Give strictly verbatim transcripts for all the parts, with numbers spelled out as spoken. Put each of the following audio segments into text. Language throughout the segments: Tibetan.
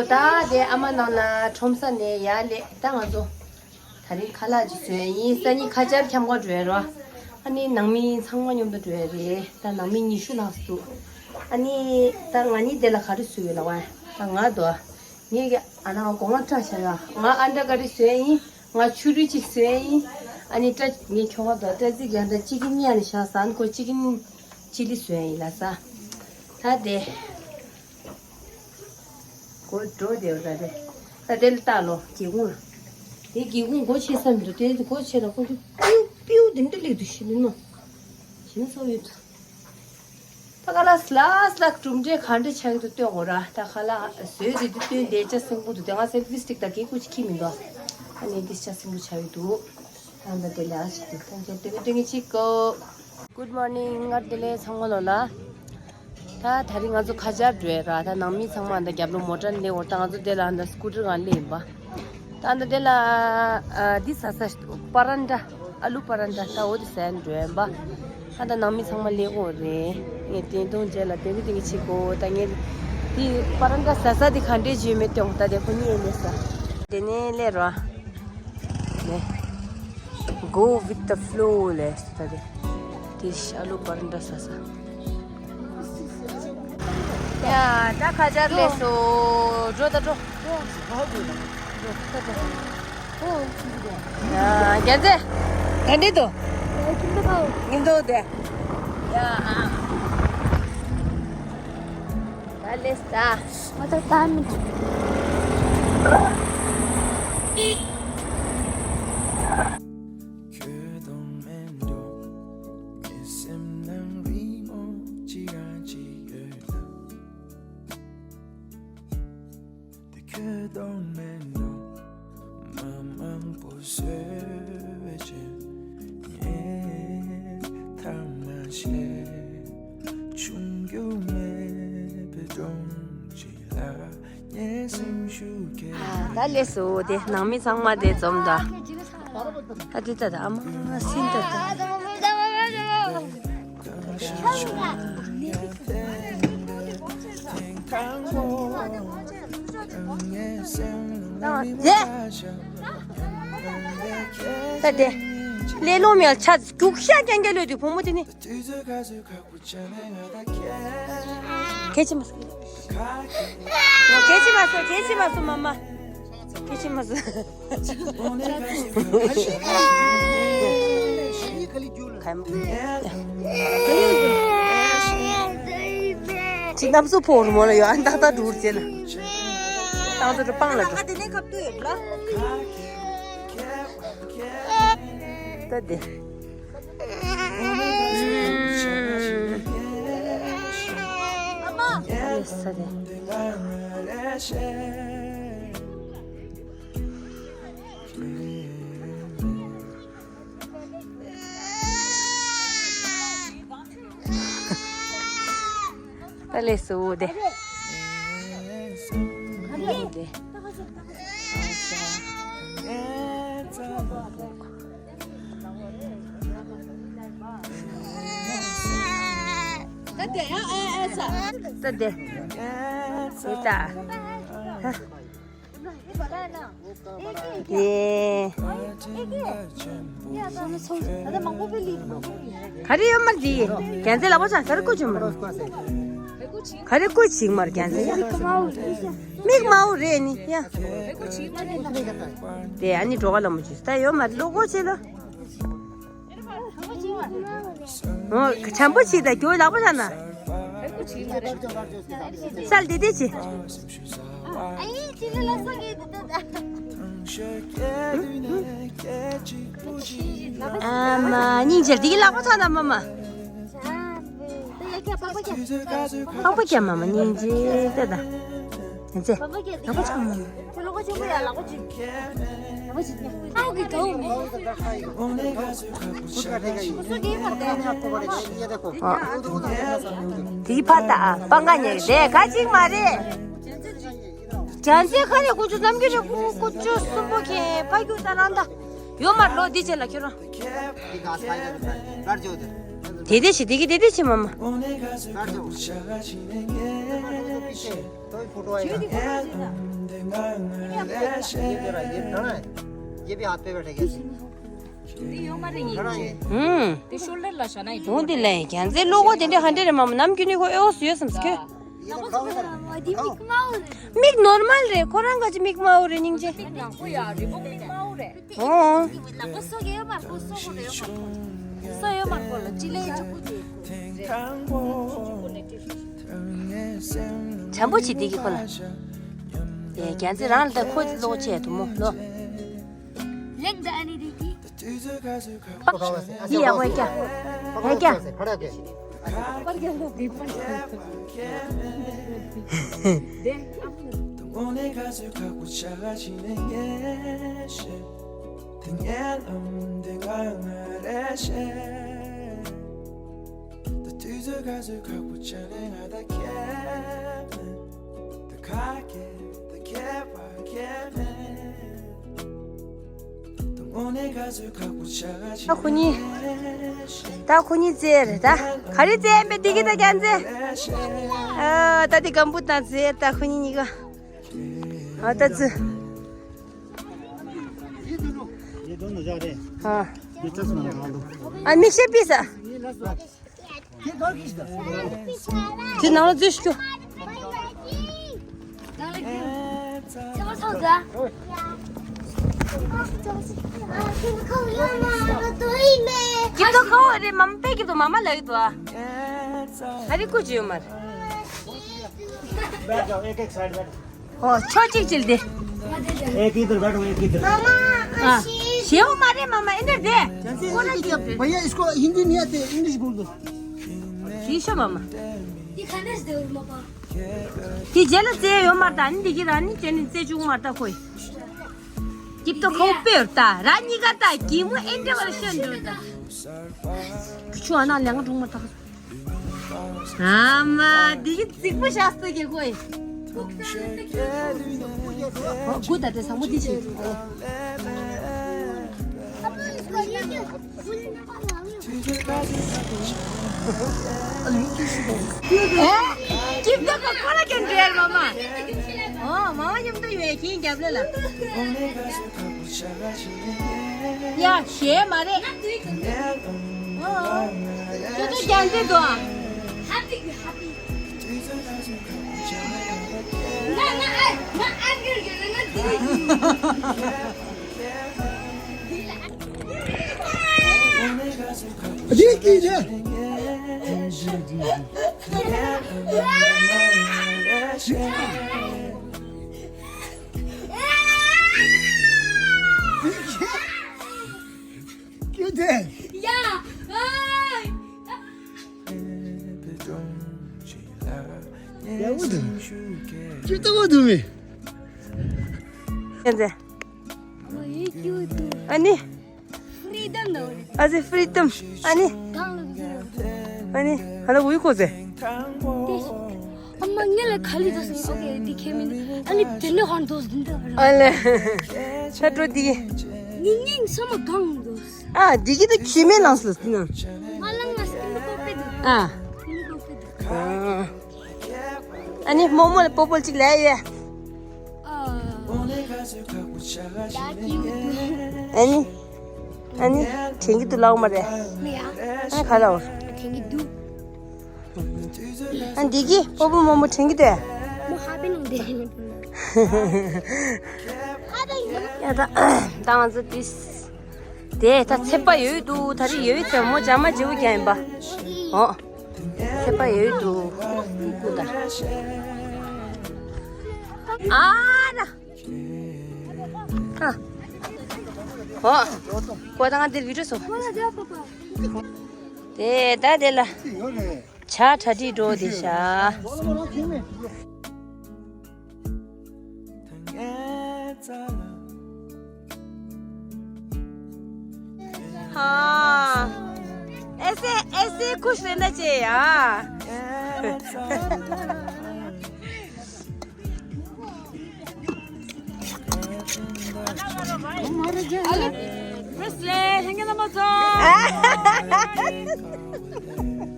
ད་དེ་ཨ་མ་ནང་ལ་ཁྲོམ་ས་ནས་ཡར་སླེབས། ད་ང་ཚོ་དེ་རིང་ཁ་ལག་ཅིག་བཟོས་ཡིན། སང་ཉིན་ཁ་ཆར་འཁྱམ་ག་འགྲོ་ཡ་རེད། ཨ་ནི་ནང་མི་ཚང་མ་མཉམ་དུ་འགྲོ་ཡ་རེད། ད་ནང་མི་ཉི་ཤུ་ལྷག་འདུག་ཨ་ནི་ད་ང་གཉིས་དེ་ལ་ག་རེ་བཟོས་ཡོད་ལབ་པ། ད་ང་དོ། ངས་ཀྱི་ཨ་ནང་སྒོ་ང་སྐྲ་བཞར་ཡ། ང་ཨན་ཌར་ཀར་བཟོས་ཡིན། ང་ཕྱུ་རུ་ཅིག་བཟོས་ཡིན། ཨ་ནི་སྐྲ་ངས་ཁྱོ་ག་དོ་སྐྲ་རྩི་གི་ཨན་ཌར་ཅི་ཀིན་གཉིས་ཨ་ནི་བཞག་ཟ་ནི་ཁོ་ཅི་ཀིན་ཅི་ལི་བཟོས་ཡིན་ལ་ས། ད་དེ། གོ་འགྲོ་བསྡད་ཡོད་ད་རེད། ད་དེ་ལ་ལྟ་ལོ། སྒེའུ་ཁུང་ལ། དེ་སྒེའུ་ཁུང་སྒོ་ཕྱེ་ས་མི་འདུག་དེ་སྒོ་ཕྱེ་ལ་ཁོ་ཚོ་པིའུ་པིའུ་དེ་འདྲ་སླེབས་འདུག་ཤི་ནི་ནོ། ཤི་ན་ཚོ་ཡོད། ད་ཁ་ལག་སླ་སླ་གྲུབ་འབྲས་ག་འདྲ་ཆགས་ཀྱི་འདུག་སྟོན་དགོས་ར། ད་ཁ་ལག་བཟོས་དེ་དུས་སྟོན་དེ་ལྕགས་སྲིན་པོ་འདུག་དེ་ང་སེལ་ཕི་སི་ཊིག་ད་གེ་ཀུ་ཅི་ཁྱི་མི་འདུག་ཨ་ནི་དེ་ལྕགས་སྲིན་པོ་ཆགས་ཀྱི་འདུག་ཨ་ད་དེ་ལ་ཞིག་ཏུ་ཐམས་ཅད་སྟོན་གྱི་སྟོན་གྱི་ཅིག་གོ། Good morning། སྔར་དེ་ལས་ཚང་མ་ལོ་ལ། ད་དེ་རིང་ང་ཚོ་ཁ་ཆར་འགྲོ་ཡ་ར། ད་ནང་མི་ཚང་མ་ད་རྒྱབ་ལོགས་མོ་ཊར་སླེབས་འོར། ད་ང་ཚོ་དེ་ལ་ད་སྐུ་ཊར་སྒང་སླེབས་ཡིན་པ། ད་ད་དེ་ལ་ཨ་འདི་ཟ་ས་པ་རན་ཏྲ། ཨ་ལུ་པ་རན་ཏྲ། ད་འོ་དེ་ཟ་འགྲོ་ཡིན་པ། ད་ད་ནང་མི་ཚང་མ་སླེབས་འོར་རེད། ངས་བརྟན་གཏོང་བྱས་ལ་དེ་རིང་དེ་གི་ཆི་གོ། ད་ངས་འདི་པ་རན་ཏྲ་ཟ་ས་དེ་ག་འདྲས་བྱས་མེད་སྟོན། ད་དེ་ཁོ་གཉིས་སླེབས་ས། དེ་ནས་སླེབས་ར། ནས། Go with the flow ལས་ད་དེ། དེ་ཤ་ལུ་པར་འདྲ་ས་ས། ཡ་ད་ཁ་ཆར་ལས་སོ། འགྲོ་ད་འགྲོ། ཡ་རྒྱན་ཚེ། ག་འདྲས་འདུག་ཉིན་ཐོ་དེ། ཡ། ད་ལེ་ས། ང་ཚོ་ད་མི་འདུག་ཁྱོད་དང་མེད་འགྲོ། ངའི་སེམས་ནང་རི་མོ་ཅི་ག་ཅི་ཡོད་ན། དེ་ཁྱོད་དང་མེད་འགྲོ། མ་མང་པོ་བཟོས་བྱས། ངས་ཐ་མ་བཤད། ཆུང་རྒྱུ་མེད་པའི་སྒྲོམ་གཅིག་ལ་ངའི་སེམས་ཤུགས་སྐྱེད། ད་ལེ་སོ་དེ་ནང་མི་ཚང་མ་དེ་འཛོམས་ད། ད་དེ་ད་ད་ཨ་མ་སིན་ད་ད། ད་དེ། ལེ་ལོ་མེད་ཆ་རྒྱུག་ཤ་རྐྱང་རྐྱང་ལོས་དུས་བུ་མོ་དེ་ནི། ཁྱེད་ཀྱིས་མ་སོ། ཁྱེད་ཀྱིས་མ་སོ། ཁྱེད་ཀྱིས་མ་སོ། མ་མ། ཁྱེད་ཀྱིས་མ་སོ། ཁམ། ཅི་གནམ་སོ་ཕོར་མོ་ལ་ཡོད། ཨ་ཏག་ཏག་འགྲུར་ཅེ་ན། ཏང་ཏུ་ཏུ་པང་ལ་འགྲོ། ད་དེ། ད་ལེ་སུ་དེ། ད་དེ། ད་དེ། ད་དེ། ད་དེ། ད་དེ། ཡེ། ག་རེ་ཡོད་མ་རེད། རྒྱལ་མཚན་ལག་པ་ཆག་ག་རེ་བཀོད་བྱུང་མ་རེད། ག་རེ་བཀོད་བྱིང་མ་རེད་རྒྱལ་མཚན། མིག་དམར་པོ་རེད་ནི་ཡ། དེ་ཨ་ནི་འགྲོ་ག་ལ་མོ་ཅིག་ད་ཡོད་མ་རེད། བློ་ཁོག་ཆེ་ལ། འོ་བྱམས་པོ་ཞིག་དང་རྒྱུ་ལག་པ་བཞག་ན། སལ་དེ་དེ་ཆེ། ཨ་མ་སྙིང་རྗེ་འདི་གི་ལག་པ་ཐོག་ན་མ་མ། པགས་པ་རྒྱབ་མ་མ་སྙིང་རྗེ་ལྟ་ད། ཡང་ཚེ། ལག་པ་ཆག་མ་མ། དེའི་ཕར་ལྟ་ཨ། སྤང་ཁ་ཉལ་རེད་ག་ཅིག་མ་རེད། རྒྱལ་མཚན་ཁ་ནས་ཀུ་ཅོ་རྣམ་རྒྱལ་རེད། ཀུ་ཀུ་ཅོ་གསུམ་པོ་ཁྱེད་ཕ་རྒྱུག་ད་རང་ད། ཡོད་མ་ལོ་འདི་བྱེད་ལ་ཁྱོད་རང་། དེ་དེ་ཞིག་དེ་གི་དེ་དེ་ཞིག་མ་མ། ཁྱོད་ཀྱི་ཁོ་ཆེ་ན། ये भी हाथ पे बैठे कैसे? ཡོད་མ་རེད་ཡིན། ཧུམ། དེ་ཤོལ་ཌར་ལ་བཞག་ན་ཡིན། འོང་དེ་ལས་རྒྱལ་མཚན་བློ་ཁོག་དེ་འདྲ་ཧ་འདྲ་རེད་མ་མོ། ནམ་རྒྱུན་ནི་ཁོ་ཨེ་འོ་སུ་ཡོད་བསམ་སི་ཁྱོད། འདི་མིག་དམར་པོ་རེད། མིག་ནོར་མལ་རེད། ཁོ་རང་ག་ཅི་མིག་དམར་པོ་རེད་སྙིང་རྗེ། མིག་ནག་པོ་ཡ་རི་བོ་མིག་དམར་པོ་རེད། ཨོ། ལག་པ་སོགས་ཡོད་མ་རེད། ཁོ་སོགས་ཡོད་མ་རེད། ཁོ་ལ་ཅི་ལས་ཅི་ཁུ་ཅི་ཁུ་རེད། དྲན་པོ་བྱེད་འདི་གི་ཁོ་ལ། ཡ་རྒྱལ་མཚན་རང་ལ་ད་ཁོ་ལོག་ཆེ་དུ་མོ་ལོ། ལེགས་འདི་ཨ་ནི་རིག་གི། འདི་ཡག་པོ་ཡ་ཀྱ། ཡ་ཀྱ། ད་ཁོ་གཉིས། ད་ཁོ་གཉིས་རྩེད་རེད་ད། ག་རེ་རྩེད་ཡིན་པས་འདི་གི་ད་རྒྱལ་མཚན། ཨ་ད་འདི་སྒམ་བུ་དང་རྩེད་ད་ཁོ་གཉིས་གཉིས་ཀ། ཨ་ད་རྩེད། ཨ། ཨ་མིག་ཤེལ་ཕུད་ས། དེ་ནང་ལ་འཛུལ་ཤོག་སྐྱིད་ཏོ་ཁ་བོ་རེད། མམ་པའི་སྐྱིད་ཏོ་མ་མ་ལ་ཡོད་དོ། ཨ་རི་ཀུ་ཅི་ཡོད་མ་རེད། बैठ जाओ, एक एक साइड बैठो। ཨོ་ཕྱོགས་གཅིག་ཅིག་ལ་དེ། एक इधर बैठो, एक इधर। ཨ། ཞེའོ་མ་རེད་མ་མ་ཨེ་འདྲ་དེ། ཁོ་རང་སྐྱོབ་རེད། भैया इसको हिंदी नहीं आते, इंग्लिश बोल दो। ཞེས་ཤོ་མ་མ། དེ་རྗེས་ལ་རྩེ་ཡོད་མ་རེད། ད་ནི་འདི་གི་རང་ནི་ཅན་ནི་རྩེ་བཅུག་མ་རེད་ད་ཁོས། སྐྱིད་ཏོ་ཁོ་པེར་ད་ར་གཉིས་ཀ་ད་གི་མོ་ཨེ་འདྲ་བར་ཤོན་འགྲོ་ད། ཁྱོད་ཨ་ན་ལེང་འགྲོ་མ་ད། ཨ་མ་འདི་གི་རྫིག་པོ་བཞག་སྟེ་གི་ཁོས། ཨོ་དགུ་ད་དེ་བཟང་པོ་འདི་བྱེད། ཨེ། སྐྱིད་པོ་ཁོ་ཁོ་ལ་ཀན་འབྲེལ་མ་མ། ཨོ་མ་མ་མཉམ་དུ་ཡོད་ཁྱིན་རྒྱབ་ལ་ལ། ཡ་ཞེས་མ་རེད། ཨོ། ཁྱོད་ཚོ་རྒྱལ་མཚན་འདུག་ཨ། རིག་གི་རེད། ཁྱོད་དེ། ཡ། ཨའི། ཡ་འུ་དུ། ཁྱོད་ལྟ་བུ་འདུག་མི། ཁྱོད་དེ། ཨ་ནི། ཕྲི་ཌམ་ནོ་རེད། ཨ་ཙི་ཕྲི་ཌམ། ཨ་ནི། གང་ལ་འགྲོ། ཨ་ནི། ཧ་ལ་འུ་ཡི་ཁོ་ཟེ། ཨ་མ་ངས་ལ་ག་ལི་དོ་སེ། ཨོ་ཀེ་འདི་ཁྱེད་མིན། ཨ་ནི་དེ་ནི་ཧོན་དོ་སེ་འདི་འདྲ་ར། ཨ་ལེ། ཤ་ཏྲོ་འདི། ཉིང་ཉིང་སོ་མ་གང་འདུག་ཨ་འདི་གི་དུ་ཁྱི་མེ་ལངས་སོ་འདི་ན། ང་ལ་ང་སྐྱིད་པོ་པེ་འདུག་ཨ། སྐྱིད་པོ་པེ་འདུག་ཨ། ཨ་ནི་རྨོ་མོ་ལ་པོ་པོ་ལ་གཅིག་ལས་ཡོད། ཨ་ནི། ཨ་ནི་དྲན་གྱི་འདུག་ལབ་མ་རེད། མི་ཡ། ཨ་ནི་ག་ལབ། དྲན་གྱི་འདུག་ཨ་འདི་གི་པོ་པོ་རྨོ་མོ་དྲན་གྱི་འདུག་མོ་ཧ་པེ་ནང་དེ། ཡ་ད་ད་ང་ཚོ་དེ། དེ་ད་ཚེ་པ་ཡོད་འདུག་ད་རེས་ཡོད་ཚེ་མོ་ཇ་མ་བརྗེ་བོ་རྒྱག་ཡིན་པ། ཨོ། ཚེ་པ་ཡོད་འདུག་ཀུ་ཀུ་ད། ཨ་ན། ཨ། ཨོ། ཀོ་ད་ང་འདིར་བི་ཌིའོ་སོ། དེ་ད་དེ་ལ། ཇ་གྲ་སྒྲིག་འགྲོ་དེ་ཤ། हाँ। ऐसे, ऐसे खुश रहना चाहिए यार। Presley, hanging on my tongue.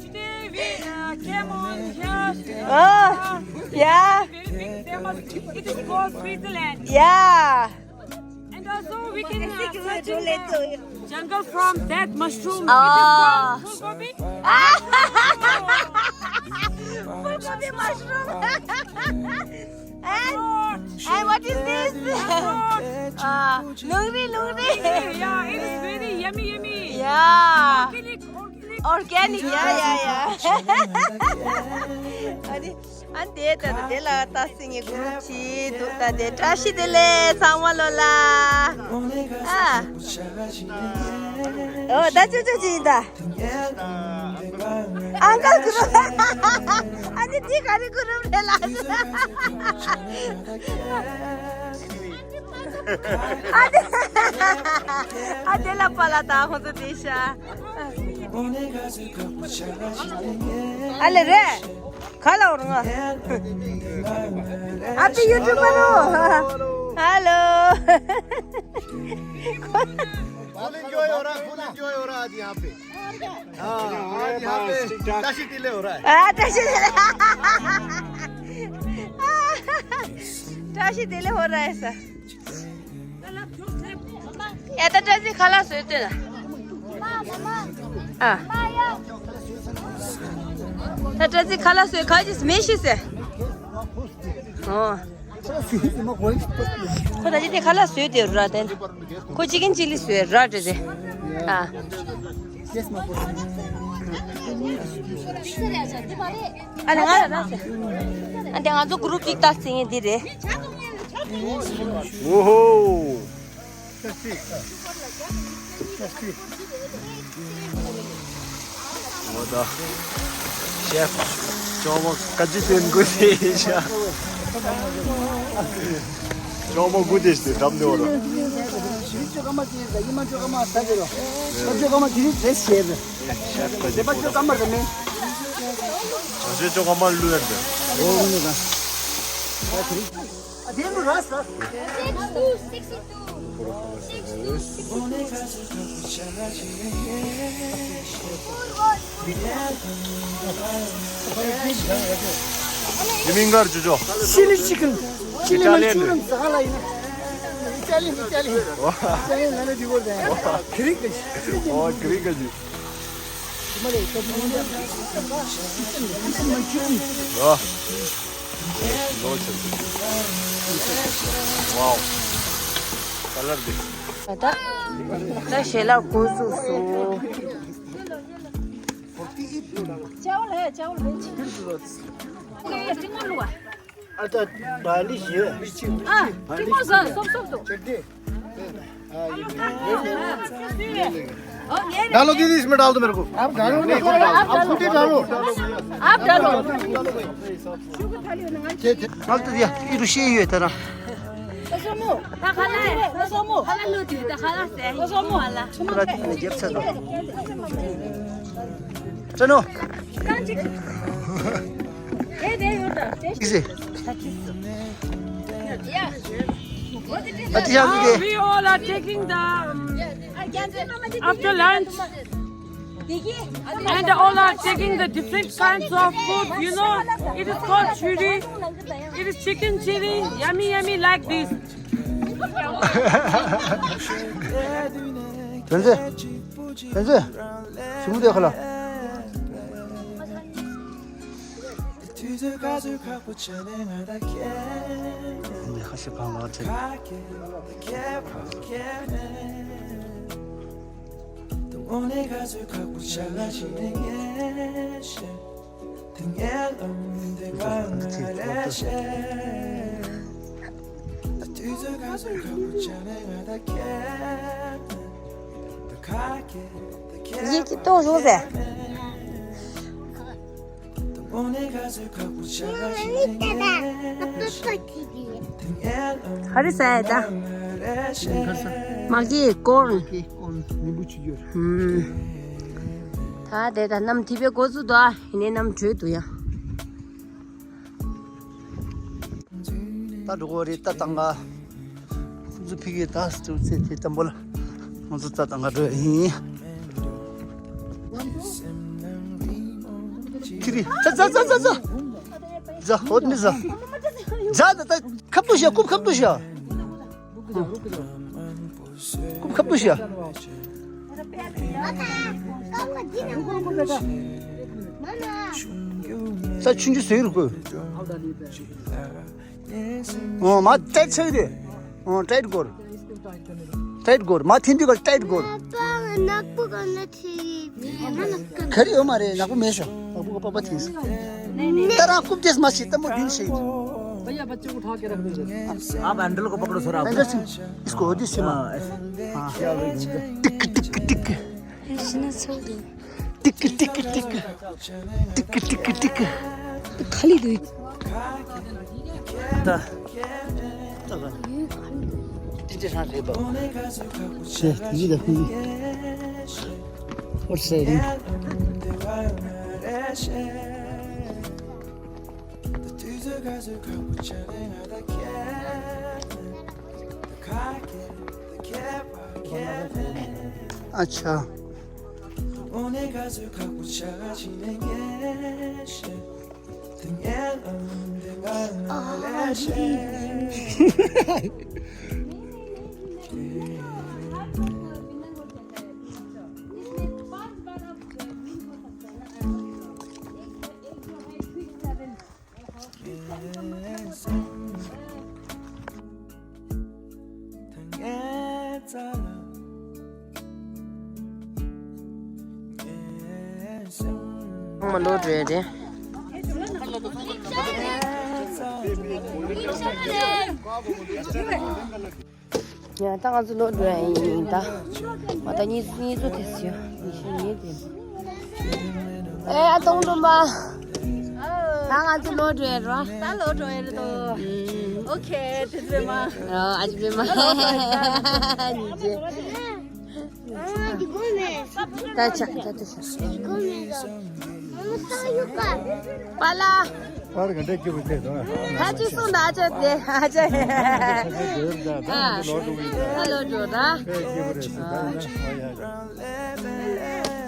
Today we, uh, came on here. Oh, yeah. Very big It is called Switzerland. Yeah. And also we can uh, search in the jungle from that mushroom. Oh. It is called fulgobi. Fulgobi mushroom. And, and what is this? Ah, lungri, lungri. Yeah, it is very yummy, yummy. Yeah. Organic, organic. Organic, yeah, yeah, yeah. ཨ་ནི་ཨ་ནི་དེ་ད་ད་དེ་ལ་ད་སི་ངའི་གུ་རུབ་ཅིག་འདུག་ད་དེ་བཀྲ་ཤིས་བདེ་ལེགས་ཚང་མ་ལོ་ལ། ཨ། ཨོ་ད་ཅོ་ཅོ་ཅིག་ཡིན་ད། ཨང་ཀལ་གུ་རུབ། ཨ་ནི་དེ་ག་རེ་གུ་རུབ་རེད་ལ། ཨ་དེ་ཨ་དེ་ལ་པ་ལ་ད་ཁོང་ཚོ་དེ་ཤ། ཨ་ལེ་རེད། ག་ལ་འོར་ང་། ཨ་པི་ཡུ་ཊུབ་པ་རོ། ཧ་ལོ། full enjoy हो रहा है, full enjoy हो रहा है आज यहाँ पे। हाँ, आज यहाँ पे ताशी टीले हो रहा है। हाँ, ताशी टीले। ताशी टीले हो रहा है सर। ཡ་ད་བཀྲ་ཤིས་ཁ་ལག་བཟོས་ཏེ་ད། ཨ། ད་བཀྲ་ཤིས་ཁ་ལག་བཟོས་ཁ་ཅིག་མེ་ཤི་ཟེར། ཨོ། ཁོ་ད་ཅི་དེ་ཁ་ལག་བཟོས་ཏེ་ར་དེ། ཁོ་ཅི་ཀིན་ཅི་ལི་བཟོས་ར་དེ་དེ། ཨ། ཨ་ནི་ང་ཨ་དེ་ང་ཚོ་གུ་རུབ་གཅིག་ལྟ་ཟིན་ཡིན་འདི་རེད། ཨོ་ཧོ། འོ་ད། ཤེཕ་ཅོག་མོ་ཀ་ཅི་ཏེན་གུ་ཏེ་ཤ། ཅོག་མོ་གུ་ཏེ་ཤ་དེ་འགྲམ་དེ་འོ་ད། ཤེཕ་ཀ་ཅི་ཏེན་གུ་ཏེ་ཤ། ཅོག་མོ་ལུ་ཡར་དེ། འོ་ནི་ད། ཡིན་མིན་གར་ཇོ་ཇོ། ཤི་ལི་ཅི་ཀན། ཤི་ལི་མན་ཅུ་རན་ཟ་ཧ་ལ་ཡིན་ན། ཨི་ཏ་ལི་ཨི་ཏ་ལི། ཨི་ཏ་ལི་ན་ལ་དི་བོར་དེ། གྷི་རིག་གི། ཨོ་གྷི་རིག་གི། ཨ། ལོ་ཆེ། ཝའོ། ཁ་ལར་འདི། ད་ད་ཞལ་ལག་འགོ་བཙུགས་སོང་། अच्छा, डाली ये। हाँ, ठीक हो सर, सब, सब तो। डालो दीदी, इसमें डाल दो मेरे को। आप डालो ना, आप खुद ही डालो। आप डालो। ये, ये, डाल तो दिया, ये रुशिये ही है तेरा। पूरा जेब से दो। चलो। Easy. What is Uh, happening? We all are taking the um, after lunch, and all are taking the different kinds of food. You know, it is called chili. It is chicken chili. Yummy, yummy, like this. Tenzin, Tenzin, şimdi yakala. ཡིག་གཏོང་བྱུང་ཟེར། ཧ་རི་སའི་ད། མ་གི་ཀོར་ན། ཧུམ། ད་དེ་ད་ནམ་དེ་བའི་འགོ་ཚུགས་དོ། ཡིན་ནའི་ནམ་བྲོས་འདུག་ཡ། ད་འགྲོ་གི་རེད་ད་ཏང་ག་ཁོང་ཚོ་ཕ་གིར་ད་སྤྲོ་ཚེ་དེ་ལྟ་བུ་ལ་ཁོང་ཚོ་ད་ཏང་ག་འགྲོ་ཡིན། ཁྱི་རི་ཙ་ཙ་ཙ་ཙ་ཙ། ཙ་ཧོད་ནི་ཙ། ཛ་ད་ད་ཁབ་ཏུ་ཤ་ཁུབ་ཁབ་ཏུ་ཤ། ཁུབ་ཁབ་ཏུ་ཤ། ས་ཆུང་ཆུང་ཟེར་རུ་ཁུ། ཨོ་མ་ཏའིཊ་ཆགས་དེ། ཨོ་ཏའིཊ་གོར། ཏའིཊ་གོར་མ་ཐེན་དུས་ག་ཏའིཊ་གོར། ཁ་རི་ཡོད་མ་རེད། ནག་པོ་མེད་ཤག་ནག་པོ་ག་པ་པ་ཐེན་སི། ད་རང་རྐུབ་སྟེགས་མ་ཤེས་ལྟད་མོ་བདུན་ཤེས། भैया बच्चे को उठा के रख दीजिए। आप हैंडल को पकड़ो सर, आप। हैंडल से इसको होती सीमा। हाँ, ऐसे। हाँ। टिक, टिक, टिक। टिक, टिक, टिक। टिक, टिक, टिक। खाली दुई। ता। ता। टिक, टिक, हाँ, रे बाबा। छे, जी, देखो जी। और सही। अच्छा। ཚང་མ་ལོག་འགྲོ་ཡ་རེད། ཡ་ད་ང་ཚོ་ལོག་འགྲོ་ཡ་ཡིན་ད། ང་ད་གཉིས་གཉིས་ཚོ་དེ་སུ་ཡ་ཉི་ཤུ་ཉིས་དེ། ཨེ་ཨ་སྟོང་སྒྲོལ་མ། ད་ང་ཚོ་ལོག་འགྲོ་ཡ་རེད་བ། ད་ལོག་འགྲོ་ཡ་རེད་དོ། ཨོ་ཁེ་དེ་ཚོ་མ། ཨ་ཅི་བེ་མ། ཉི་ཤུ། ད་ཆ་ད་དུ་ཤ། པ་ལ། པར་ག་འདྲ་སྐྱིད་པོ་བྱས་སོང་། ད་ཅི་སོང་ད་ཨ་ཅག་དེ་ཨ་ཅག་ཨ་ལོ་འགྲོ་ད།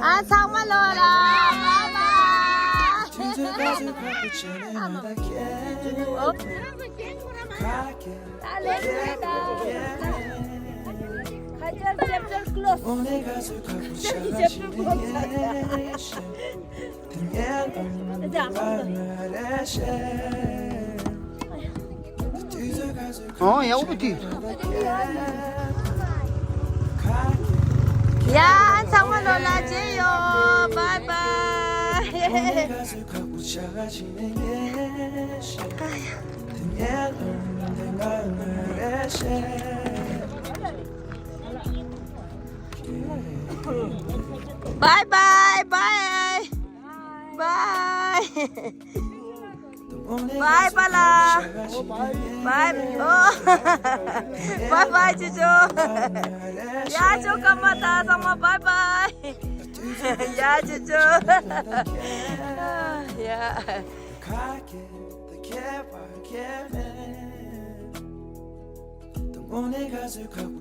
ཨ་ཚང་མ་ལོ་ལ་པ་ལ། ད་ལེགས་རེད་ད། ཁ་ཆར་ཅེབ་ཊར་ཀློ་སི། ཅེབ་ཊར་ཀློ་སི། ཨོ་ཡ་འུ་པུ་ཏི། ཡ་ཚང་མ་ལོ་ལ་མཇལ་ཡོང་། བའི་བའི། བའི་བའི། བའི་བའི། བའི་བའི་པ་ལ། བའི་ཨོ། བའི་བའི་ཅོ་ཅོ། ཡ་ཅོ་ཀ་མ་ད་ཚང་མ་བའི་བའི། ཡ་ཅོ་ཅོ། ཡ།